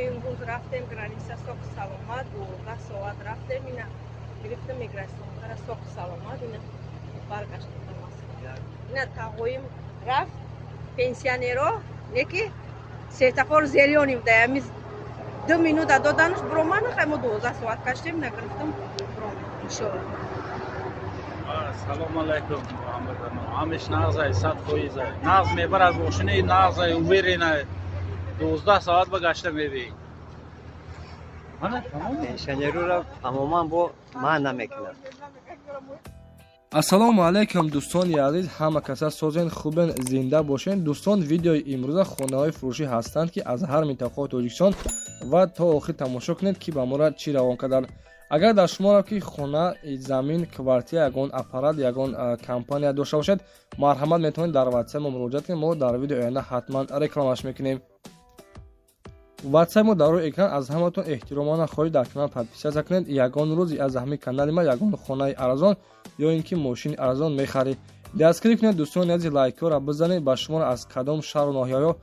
Имрӯз рафтем граница соқ саломат, 12 соат рафтем, ина гирифтем миграционка ра, соқ саломат ина баргаштем ба Москва. Ина тағоим рафт, пенсионеро неки светофор зелёный буда, ами 2 минута доданаш, биромад. Хай, мо 12 соат каштем, нагирифтем, биромад, иншоалло. Салом алайкум, ҳамеш нағзай, 100%-ай нағз мебарад, мошини нағзай, уверенный, 12 соат ба гашта мебиӣ. Пенсионерора тамоман бо ман намекунад. Ассалому алайкум, дӯстони азиз, ҳама каса созен, хубен, зинда бошен. Дӯстон, видеои имрӯза хонаҳои фурӯшӣ ҳастанд, ки аз ҳар минтақаҳои Тоҷикистон, ва то охир тамошо кунед, ки ба мора чӣ равон карданд. Агар дар шуморо ки хона, замин, квартира, ягон аппарат, ягон компания дошта бошед, марҳамат, метавонед дар ватсап мо муроҷиат кунед. Мо дар видеои оянда ҳатман рекламаш мекунем. Ватсап мо дар рӯи экран. Аз ҳаматон эҳтиромона хоҳиш, дар канал подписаться кунед. Ягон рӯзи аз ҳамин канали ма ягон хонаи арзон ё ин ки мошини арзон мехаред. Дастгирӣ кунед, дӯстони азиз, лайкҳоро бизанед. Ба шуморо аз кадом шаҳру ноҳияҳо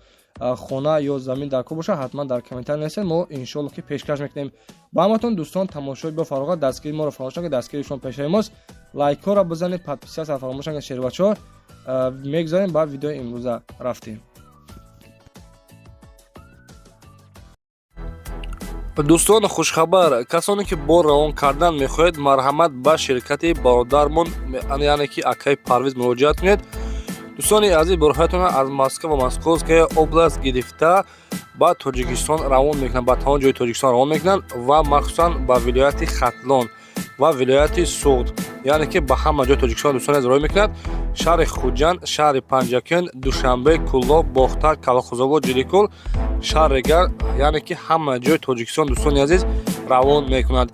хона ё замин дар кор бошад, ҳатман дар комментарий нависед, мо иншоалло ки пешкаш мекунем ба ҳаматон. Дӯстон, тамошои бо фароғат, дастгирии моро фаромӯш накунед, дастгирии шумо пешаи мост. Лайкҳоро бизанед, подписаться фаромӯш накунед, шербачаҳо. Мегузарем ба видеои имрӯза, рафтем. Дӯстон, хушхабар: касоне ки бор равон кардан мехоҳед, марҳамат, ба ширкати бародармон, яъне ки акаи Парвиз, муроҷиат кунед. Дӯстони азиз, борҳоятонро аз Москва ва Московская область гирифта ба Тоҷикистон равон мекунанд, ба тамоми ҷои Тоҷикистон равон мекунанд ва махсусан ба вилояти Хатлон ва вилояти Суғд, яъне ки ба ҳама ҷои Тоҷикистон, дӯстони азиз, роҳӣ мекунад: шаҳри Хуҷанд, шаҳри Панҷакент, Душанбе, Кӯлоб, Бохтар, Калхозобод, Ҷиликул, шаҳри Гар, яъне ки ҳама ҷои Тоҷикистон, дӯстони азиз, равон мекунад.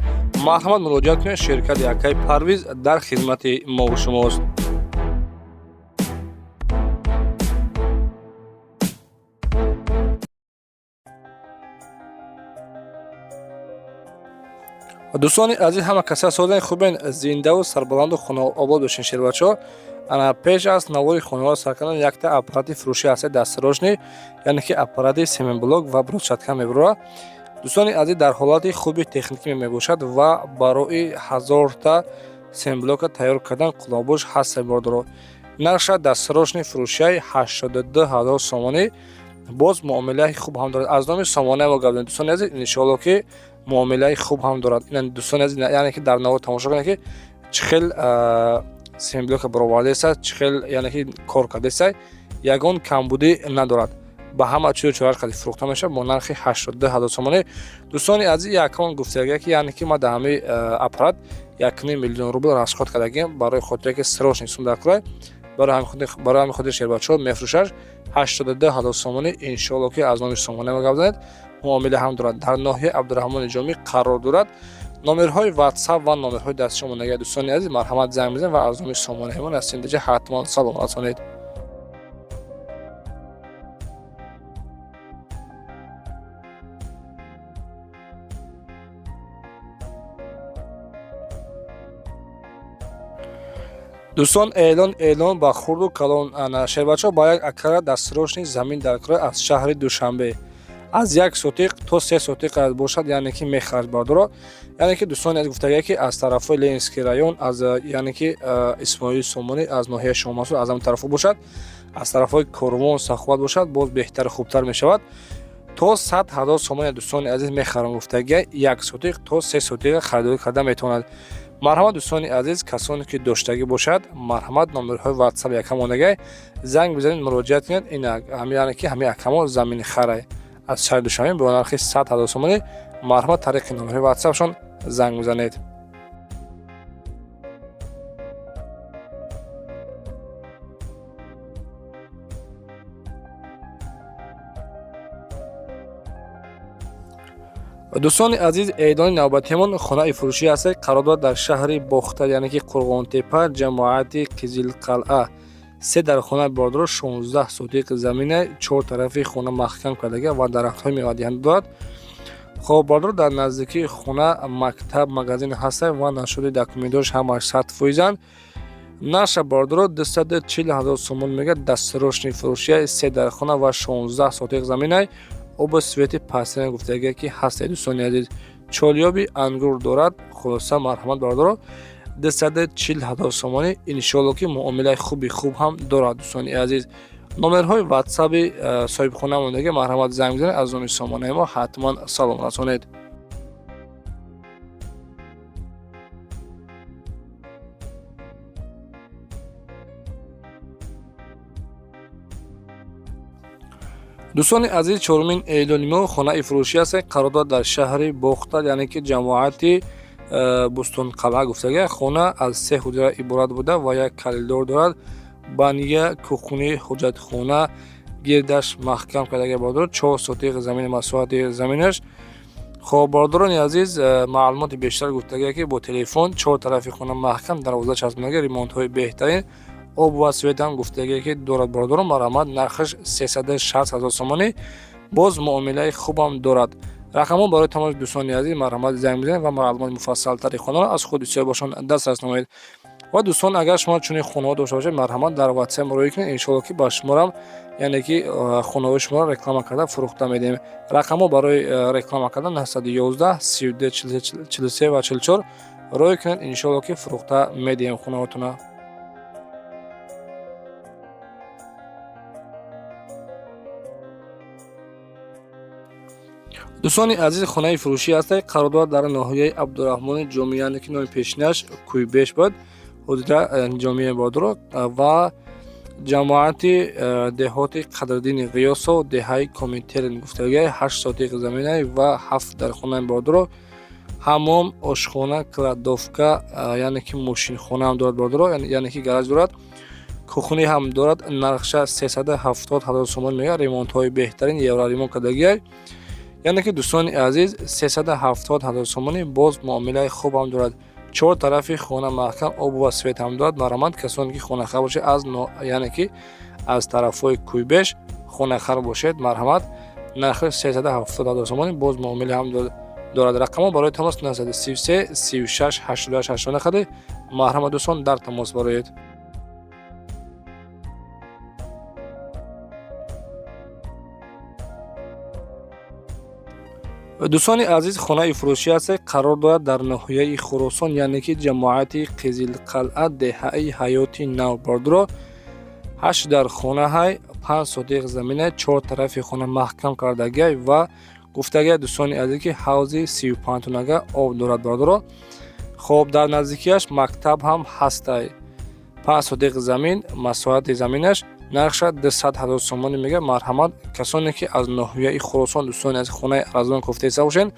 Марҳамат, муроҷиат кунед, ширкати акаи Парвиз дар хизмати мову шумост. Дӯстони азиз, ҳама каса созен, хубен, зиндаву сарбаланду хонаобод бошен, шербачаҳо. Ана пеш аз навори хонаҳоро сар кардан, якта аппарати фурӯшӣ ҳаст, дастсрочный, яъне ки аппарати семенблок ва брусчатка мебурад. Дӯстони азиз, дар ҳолати хуби техникӣ мебошад ва барои 1000-та семенблока тайёр кардан қулобуш ҳаст. Бордоро нархша дастсрочный фурӯшияи 82 000 сомонӣ. Боз муомилаи хуб ҳам дорад. Аз номи сомонаи мо гап, дӯстони азиз, иншоалло ки муомилаи хуб ҳам дорад. Дӯстони азиз, яъне ки дар навор тамошо кунед, ки чӣ хел семенблока баровардааст, чӣ хел, яъне ки кор кардааст, ягон камбудӣ надорад. Ба ҳама чизу чораш қади фурӯхта мешавад бо нархи 82 000 сомонӣ. Дӯстони азиз, якон гуфтагия, ки яъне ки ма дар ҳамаи аппарат 1,5 миллион рубл расход кардагием, барои хотире ки срочный сум дар курай. Барои ҳамин хотир, шербачаҳо, мефурӯшаш 82 000 сомонӣ. Иншоалло ки аз номи сомона ма гап занед, муомила ҳам дорад. Дар ноҳияи Абдураҳмони Ҷомӣ қарор дорад. Номерҳои ватсап ва номерҳои дастшо монага. Дӯстони азиз, марҳамат, занг бизанед ва аз номи сомонаҳамон аз синдаҷа ҳатман салом расонед. Дӯстон, эълон, эълон ба хурду калон. Шербачаҳо, ба як акара дастсрочный замин дар кора аз шаҳри Душанбе, аз 1 сотиқ то 3 сотиқ бошад, яъне ки мехарад, бардоро. Яъне ки дӯстони аз гуфтагия, ки аз тарафҳои Ленинский район, аз, яъне ки, Исмоили Сомонӣ, аз ноҳияи Шоҳмансур, аз ҳамин тарафҳо бошад, аз тарафҳои Корвон, Саховат бошад, боз беҳтару хубтар мешавад. То 100 000 сомони, дӯстони азиз, мехарам гуфтагия, 1 сотиқ то 3 сотиқа харидорӣ карда метавонад. Марҳамат, дӯстони азиз, касоне ки доштагӣ бошад, марҳамат, номерҳои ватсап якам мондагай, занг бизанед, муроҷиат кунед. Ин яъне ки ҳамин акамо замини харай аз шаҳри Душанбе бо нархи 100 000 сомонӣ. Марҳамат, тариқи номерҳои ватсапшон занг бизанед. Дӯстони азиз, эълони навбатиамон хонаи фурӯшӣ аст, қарор дорад дар шаҳри Бохтар, яъне ки Қурғонтепа, ҷамоати Қизилқалъа. Се дар хона, бордоро, 16 сотиқ замина, чор тарафи хона маҳкам кардага ва дарахтҳои мевадиҳанда дорад. Хоб, бордоро, дар наздикии хона мактаб, магазин ҳаста ва нашуди документош ҳамаш 100%-анд. Нарша, бордоро, 240 000 сомон мегӯяд. Дастсрочный фурӯшия, се дар хона ва 16 сотиқ заминай. Оба свети пастина гуфтагия ки ҳастед, дӯстони азиз. Чолёби ангур дорад. Хулоса, марҳамат, бародаро, 240 ҳазор сомонӣ. Иншоалло, ки муомилаи хуби хуб ҳам дорад, дӯстони азиз. Номерҳои ватсаби соҳибхона мондаги, марҳамат, занг бизанед, аз номи сомонаи мо ҳатман салом расонед. Дӯстони азиз, чорумин эълони мо хонаи фурӯшӣ аст, қарор дорад дар шаҳри Бохтар, яъне ки ҷамоати Бӯстонқалъа гуфтага. Хона аз се ҳуҷра иборат буда ва як коридор дорад, баня, кухни, ҳуҷҷатхона, гирдаш маҳкам кардага, бародаро. 4 сотиқ замини масоҳати заминаш. Хоб, бародарони азиз, маълумоти бештар гуфтага, ки бо телефон. Чор тарафи хона маҳкам, дарвоза часпонага, ремонтҳои беҳтарин, об ва свет ҳам гуфтагие ки дорад. Бародарон, марҳамат, нархаш 360 ҳазор сомонӣ, боз муомилаи хубам дорад. Рақамҳо барои тамоми дӯстони азиз, марҳамат, занг бизанед ва маълумоти муфассалтари хонаро аз худи соҳибашон дастрас намоед. Ва дӯстон, агар шумо чунин хонаҳо дошта бошед, марҳамат, дар ватсап муроҷиат кунед. Иншоалло, ки ба шуморам, яъне ки хонаҳои шуморо реклама карда фурӯхта медиҳем. Рақамҳо барои реклама кардан 911 32 43 ва 44 рой кунед. Иншоалло, ки фурӯхта медиҳем хонаҳотона. Дӯстони азиз, хонаи фурӯшӣ ҳастед, қарор дорад дар ноҳияи Абдураҳмони Ҷомӣ, яъне ки номи пешинаш Кӯйбеш буд, ҳозира Ҷомии, бародаро, ва ҷамоати деҳоти Қадриддини Ғиёсов, деҳаи Коминтерн гуфтагиай. 8 сотиқ заминай ва ҳафт дархонаи, бародаро. Ҳамом, ошхона, кладовка, яъне ки мошинхона ҳам дорад, бародаро, яъне ки гараж дорад, кухни ҳам дорад. Нархша 370 ҳазор сомон меояд. Ремонтҳои беҳтарин, евроремонт кардагиай. Яъне ки, дӯстони азиз, 370 ҳазор сомонӣ, боз муомилаи хуб ҳам дорад. Чор тарафи хона маҳкам, обу ва свет ҳам дорад. Марҳамат, касоне ки хонахар бошед, аз яъне ки аз тарафҳои Кӯйбеш хонахар бошед, марҳамат, нархи 370 ҳазор сомонӣ, боз муомила ҳам дорад. Рақамҳо барои тамос 933 36 88 89. Марҳамат, дӯстон, дар тамос бароед. Дӯстони азиз, хонаи фурӯшӣ ҳастед, қарор дорад дар ноҳияи Хуросон, яъне ки ҷамоати Қизилқалъа, деҳаи Ҳаёти Нав. Бародаро, ҳашт дар хонаҳай, 5 сотиқ замина, чор тарафи хона маҳкам кардагиай ва гуфтагиай, дӯстони азиз, ки ҳавзи 35-тонага об дорад, бародаро. Хоб, дар наздикиаш мактаб ҳам ҳастай. 5 сотиқ замин масоҳати заминаш, нархша 200 ҳазор сомонӣ мега. Марҳамат, касоне ки аз ноҳияи Хуросон, дӯстони аз хонаи арзон кофтеса бошед,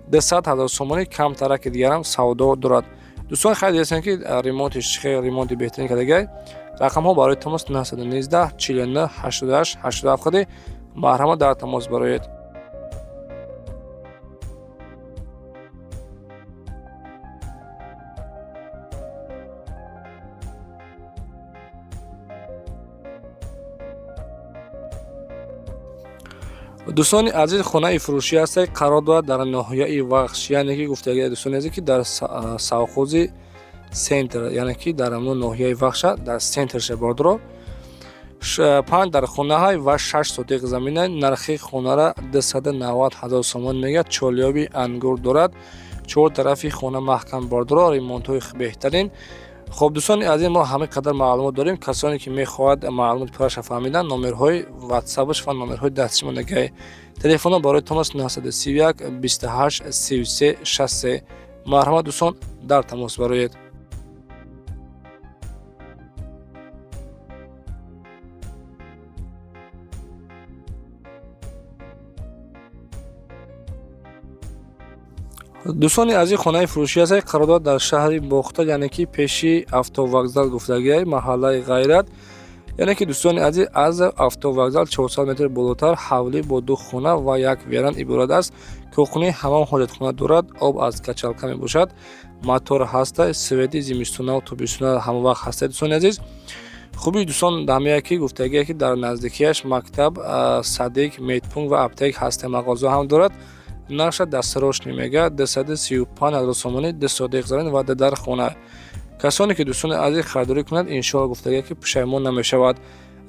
200 ҳазор сомонӣ, камтараки дигарам савдо дорад. Дӯстон, хайр, дидастем, ки ремонтиш чӣ хел, ремонти беҳтарин кардагиай. Рақамҳо барои тамос 919 49 88 87 ходи. Марҳамат, дар тамос бароед. Дӯстони азиз, хонаи фурӯшӣ ҳастед, қарор дорад дар ноҳияи Вахш, яъне ки гуфтагиай, дӯстони азиз, ки дар совхози Центр, яъне ки дар ҳамон ноҳияи Вахша, дар центрша, бародаро. Панҷ дар хонаҳай ва 6 сотиқ замина. Нархи хонара 290 ҳазор сомон мегӯяд. Чолёби ангур дорад, чор тарафи хона маҳкам, бародаро, ремонтҳои беҳтарин. Хоб, дӯстони азиз, мо ҳамин қадар маълумот дорем. Касоне ки мехоҳад маълумоти пурраша фаҳмидан, номерҳои ватсапаш ва номерҳои дастиши мондагиай. Телефонҳо барои тамос 931 28 33 63. Марҳамат, дӯстон, дар тамос бароед. Дӯстони азиз, хонаи фурӯшӣ ҳастед, қарор дорад дар шаҳри Бохтар, яъне ки пеши автовокзал гуфтагиай, маҳаллаи Ғайрат. Яъне ки, дӯстони азиз, аз автовокзал 400 метр болотар ҳавлӣ бо ду хона ва як веран иборат аст. Кухни, ҳамом, ҳоҷатхона дорад, об аз качалка мебошад, мотор ҳаста, свети зимистонаву тобистона ҳамавақт ҳаста. Дӯстони азиз, хуби, дӯстон, ҳамяе ки гуфтагие, ки дар наздикиаш мактаб, садик, медпункт ва аптек ҳаста, мағоза ҳам дорад. Нархша дастарошни мега 235 ҳазор сомонӣ, 2 сотиқ замин ва дар хона. Касоне ки, дӯстони азиз, харидорӣ кунанд, иншоалло, гуфтагие, ки пушаймон намешавад.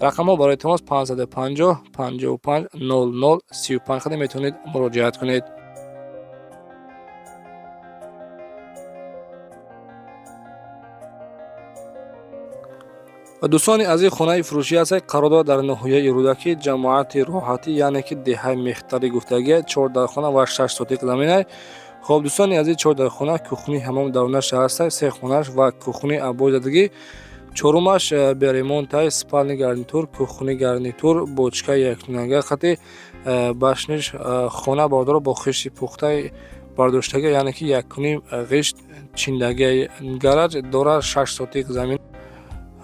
Рақамҳо барои тамос 550 55 00 35 қади метавонед муроҷиат кунед. Дӯстони азиз, хонаи фурӯшӣ ҳаст, қарор дорад дар ноҳияи Рӯдакӣ, ҷамоати Роҳатӣ, яъне ки деҳаи Мехтарӣ гуфтагия, 4 дархона ва 6 сотиқ заминай. Хоб, дӯстони азиз, 4 дархона, кухни, ҳамом дарунаш ҳаст, 3 хонаш ва кухни абой задагӣ, чорумаш беремонтай, спальный гарнитур, кухни гарнитур, бочка якнага хати башниш. Хона бардоро бо хишти пухтаи бардоштага, яъне ки 1,5 ғишт чиндагия. Гараж дорад, 6 сотиқ замин.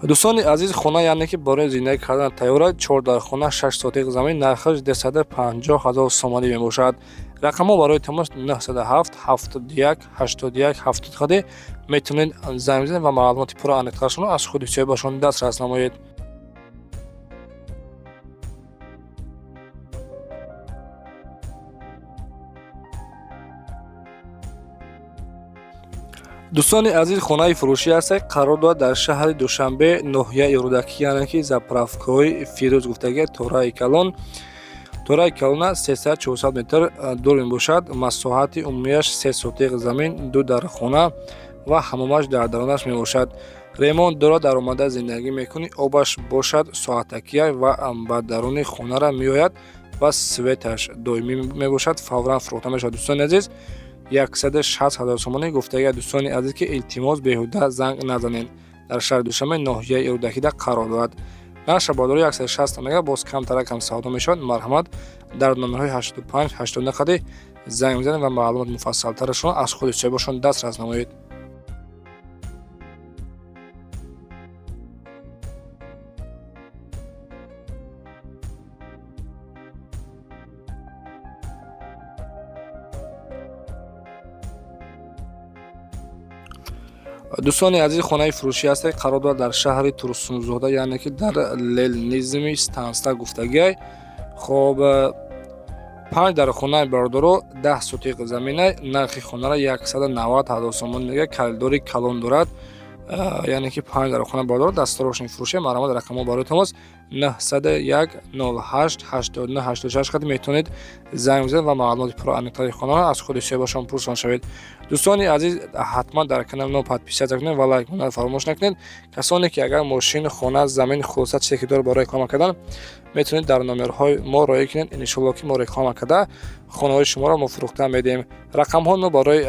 Дӯстони азиз, хона яъне ки барои зиндагӣ кардан тайёр аст. 4 дархона, 6 сотиқ замин, нархаш 250 000 сомонӣ мебошад. Рақамҳо барои тамос 907 71 81 70 қади метавонед занг бизанед ва маълумоти пурра аниқтарашонро аз худи соҳибашон дастрас намоед. Дӯстони азиз, хонаи фурӯшӣ ҳаст, қарор дорад дар шаҳри Душанбе, ноҳияи Рӯдакӣ, яъне ки заправкаҳои Фирӯз гуфтагия, тораи калон. Тораи калона 300-400 метр дур мебошад. Масоҳати умумиаш 3 сотиқ замин, 2 дархона ва ҳамомаш дар дарунаш мебошад. Ремонт дорад, дар омада зиндагӣ мекунӣ, обаш бошад соатакия ва ба даруни хонара меояд ва светаш доимӣ мебошад, фавран фурӯхта мешавад. Дӯстони азиз, 160 000 сомонӣ гуфтагия. Дӯстони азиз, ки илтимос, беҳуда занг назанед. Дар шаҳри Душанбе, ноҳияи Рӯдакида қарор дорад. Нархша бардори 160 мега, боз камтарак ҳам савдо мешавад. Марҳамат, дар номерҳои 85 89 қади занг бизанед ва маълумоти муфассалтарашонро аз худи соҳибашон дастрас намоед. Дӯстони азиз, хонаи фурӯшӣ ҳаст, қарор дорад дар шаҳри Турсунзода, яъне ки дар Ленинизми станса гуфтагиай. Хоб, 5 дархонаи бародаро, 10 сотиқ заминай, нархи хонара 190 000 сомон мега, коридори калон дорад, яъне ки 5 дархона бародаро, дастарошни фурӯшӣ. Марҳамат, рақамҳо барои тамос 901 08 89 86 қади метавонед занг бизанед ва маълумоти пурра аниқтари хонаро аз худи соҳибашон пурсон шавед. Дӯстони азиз, ҳатман дар канали мо подписаться кунед ва лайк мондан фаромӯш накунед. Касоне ки агар мошин, хона, замин, хулоса чизе ки дорад барои реклама кардан, метавонед дар номерҳои мо роӣ кунед. Иншоалло ки мо реклама карда хонаҳои шуморо мо фурӯхта медиҳем. Рақамҳо мо барои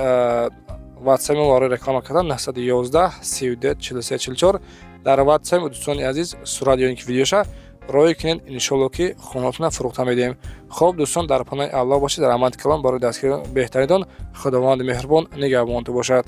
ватсапи мо барои реклама кардан 911 32 43 44. Дар ватсапи дӯстони азиз сурат ё ин ки видеоша роӣ кунед, иншоалло ки хонаотонро фурӯхта медиҳем. Хоб, дӯстон, дар паноҳи Аллоҳ бошед, дар аманти калом барои дастгири беҳтаринтон Худованди меҳрубон нигаҳбонтон бошад.